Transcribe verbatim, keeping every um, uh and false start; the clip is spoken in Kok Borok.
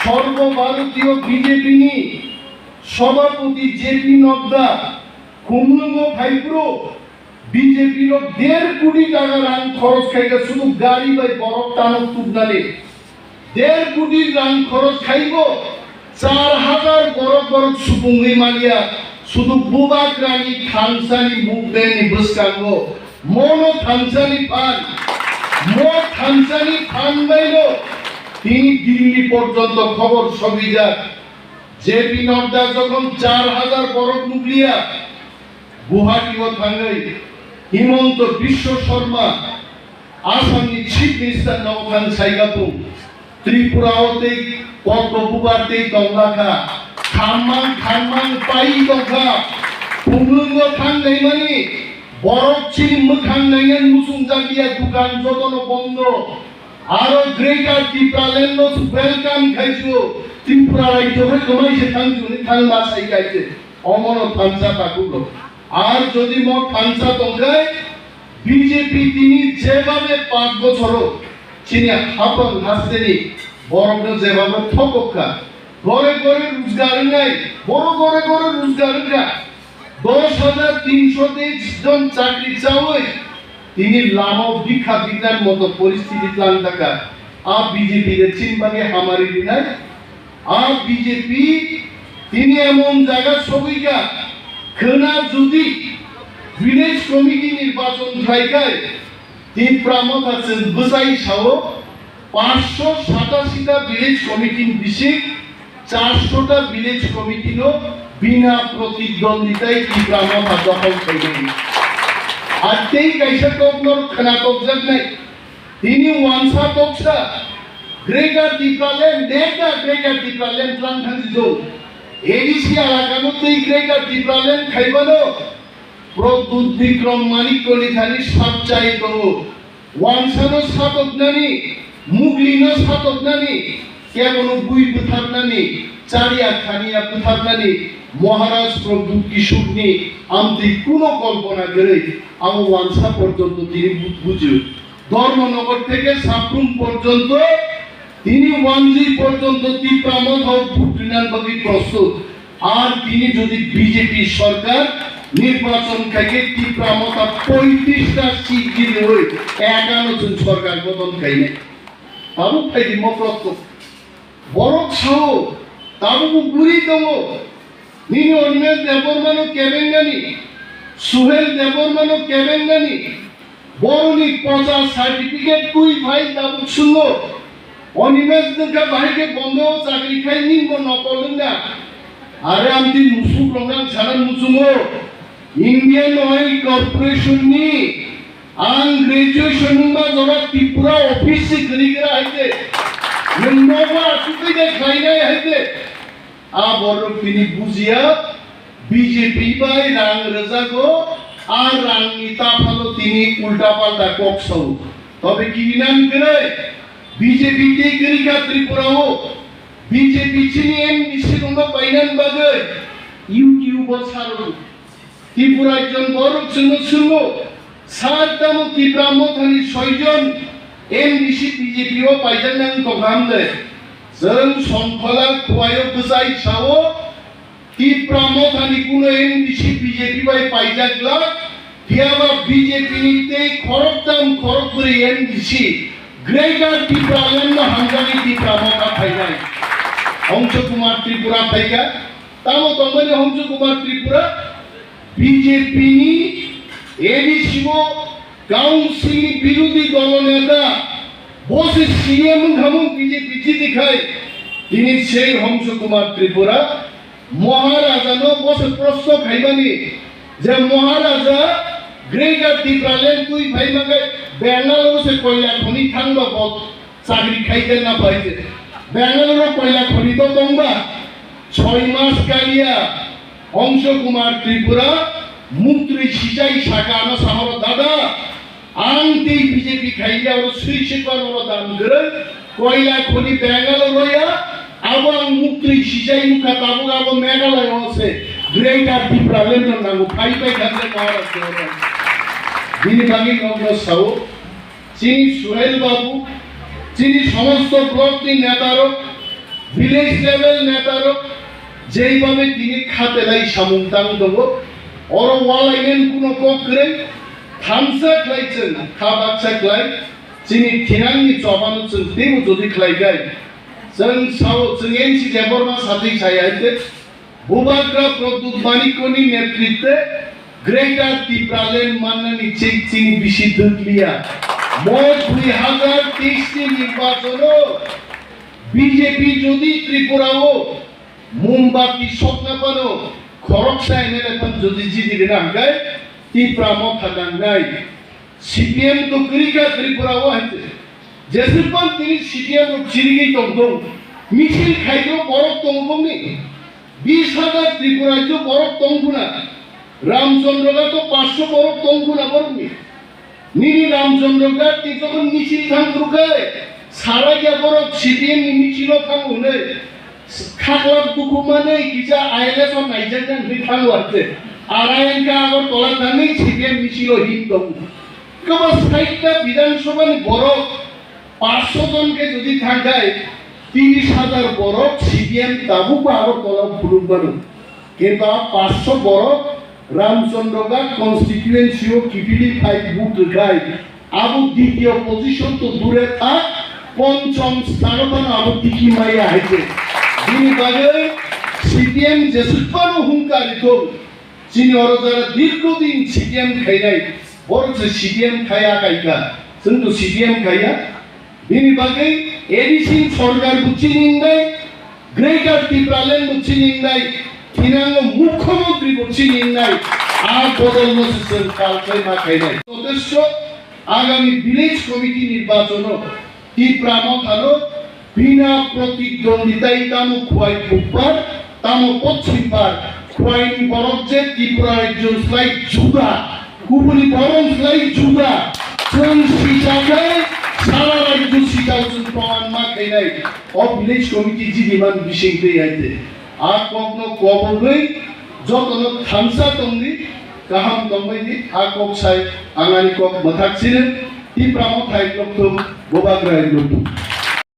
Sorbo Bharatiyo B J P ni Sabhapati J P Nadda Khumlwngo phaiphuru B J P rok der koti taka rang khoros khaikha sudu gari bai borok tanok tubnani. Der koti rang khoros khaibo char hazar borok borok supungwi manya sudu Bubagrani thansani movement ni bwskango. Mono thansani phan, mo thansani phan baino tini Dilli porjonto khobor sogwijak. J P Nadda jokhon char hazar borok nukliya, Guwahati o thangwi Himanta Biswa Sarma, Assam ni Chief Minister no thang saigapung, Tripura o tei Padma Bubar tei tongla kha, khammang khammang pai tongkha, Khumlwngo thang naimani borok chini mwkhang nainani muchung jakya dukan jotono bondo. Aro Greater Tipraland no welcome khaisio, Tripura rajyo hai kwmai se thangju ni thangma sai kaise, omono thansa takugo. Ar jodi mo thansa tongkhai, B J P tini jebabe panch bochoro chini hapang hasteni borokno jebabe thokok kha. Gore gore rojgar wngnai, boro gore gore rojgar wngkha. Dos hajar tinsho teis jon chakri chawi tini lama bikha biknani moto poristhiti tlang taka. A B J P de chini bagwi hamari rinai. A B J P tini emon jaga sogwika, khwna jodi village committee nirbachon khlaikhai, Tipra Motha chwng bwchai sao, paanch sho satashi ta village committee ni bising, char sho ta village committee no bina protidwandita Tipra Motha dokhol khainai. Ar tei kaisa kok no khwna tokjaknai. Tini wansa toksa Greater Tipraland, neta Greater Tipraland tlang thangsi do. A D C alaka no tei Greater Tipraland khaibano Pradyut Bikram Manikya ni thani sapchai tongo. Wansano satoknani, muglino satoknani, kebono bui bwtharnani, chariya khaniya bwtharnani, Maharaj Pradyut Kishorni amtwi kuno kolpona kwrwi, abo wansa porjonto tini bu-, bujio. Dharmanagar theke Saprum porjonto, tini wanjwi porjonto Tipra Motha o vote rinani bagwi prostut. Ar tini jodi B J P sorkar nirbachon khaikhe Tipra Motha poitris ta seat jiniwi ekano chwng sorkar gothon khainai. Tabuk phaidi moklok tok. Borok sao, tabukbo buri tongo. Nini Animesh Debbarma no kebengnani, Suhel Debbarma no kebengnani, boroni pocha certificate twi phai tabuk sungo. Animesh nwngkha bahai khe Bombay o chakri khai nini bo nokol wngna. Are amtwi musuk rok ang sana muchungo. Indian Oil Corporation ni ang graduation wngma jora Tripura office se kwrwi gra hai de. Nwng nogo asugwi de khlainai hai de. A borok tini bujiya, B J P bai rang rwjago, a rangni taphalo tini ulta palta kok sao. Tobe kirinan kwrwi, B J P tei kwrwi kha Tripura o, B J P chini M D C rokno painani bagwi YouTube o saro. Tripura ekjon borok chwngno swngno, sir tamo Tipra Mothani soijon M D C B J P o paijaknai wng tongkha hamle? Chwng Songkhola Khowai o bwchai sao, Tipra Mothani kuno M D C B J P bai paijak glak, phiyaba B J P ni tei khoroktham khorokbrwi M D C Greater Tipraland no hamjakwi Tipra Motha phainai. Hongso Kumar Tripura phaikha, tamo tongmani Hongso Kumar Tripura, B J P ni A D C o council ni birodhi dolo neta, bo se C M wngkha mung B J P jiti khai, tini sei Hongso Kumar Tripura, Maharaja no bo se proshno khaimani je Maharaja Greater Tipraland twi phaima khe Bangalore se koila khoni thangba bo chakri khai khe na pai je. Bangalore o koila khoni to tongba, soi mas kaliya Hongso Kumar Tripura muktri sijai saka no samaro dada, ang tei B J P khaiya oro sui sikma no dam gre, koila khoni Bangalore o ya, abo ang muktri sijai mukha tabuk abo Meghalaya o se Greater Tipraland no nango phai pai kha se Maharaj Devan. Bini bagwi nokno sao, chini Suhel Babu, chini somosto block ni neta rok, Village level netarok jeibabe tini khatelai samung tang tongo, oro walainani kuno kok kwrwi, thansa khlai chwng, kha baksa khlai, chini thinangni chobano chwng teibo jodi khlai khe, chwng sao, chwng N C Debbarma satwi sai hai khe, Bubagra Pradyut Manikyani netritwe Greater Tipraland mannani chek chini bisi dwkliya. Mo dui hazar teis ni nirbachono B J P jodi Tripura o mombati sokna phano khoroksa M L A phan jodi jidi rina hwnkhe Tipra Motha nangnai. C P M to kwrwi kha Tripura o hai se. Jeswk phan tini C P M rok chirigwi tong tong. Misil khaitro borok tongo bongni. Bis hazar Tripura rajyo borok tong khuna. Ramchandra Ghat to paanch sho borok tong khuna borokni. Nini Ramchandra Ghat ni jokhon misil thang phuru khe, sara ya borok C P M ni misil o thang hwnwi. Khaklap bukhuk manwi kisa I L S o naijaknai hwnwi thango arte. Arai wngkha Agartala thangwi C P M misil o him tongo. Kwbangma sait ta Bidhan Sabha ni borok paanch sho jon khe jodi thangkhai, tris hajar borok C P M tabukbo Agartala o phunuk mano. Kintu a paanch sho borok Ramchandra Ghat constituency o kiphilwi phai vote rwkhai, abo ditiyo position to dure thak, ponchom sthano phano abo tiki maya hai se. Bini bagwi C P M jesuk phano hungkar rithok, chini oro jara dirgho din C P M khainai, borok se C P M khai akaikha, chwng to C P M khaiya. Bini bagwi A D C sorkar bo chini wngnai, Greater Tipraland bo chini wngnai, thinango mukhyamantri bo chini wngnai, a bodolno se chwng kal khlai ma khainai. Jotesto agami village committee nirbachono Tipra Mothano bina protidonditai tamo Khwai Pukbar, tamo Poschim Par, Khwaini borok je Tripura rajyo slai juda, kubuni borok slai juda, chwng sijak khe sara rajyo sijak chwng proman ma khainai. O village committee jidiman bising twi hai te. A kokno kobogwi jotono thansa tongdi, kaham tongbaidi, a kok sai ang ani kok mwthak sino, Tipra Motha hai lokthung, Bubagra hai lokthung.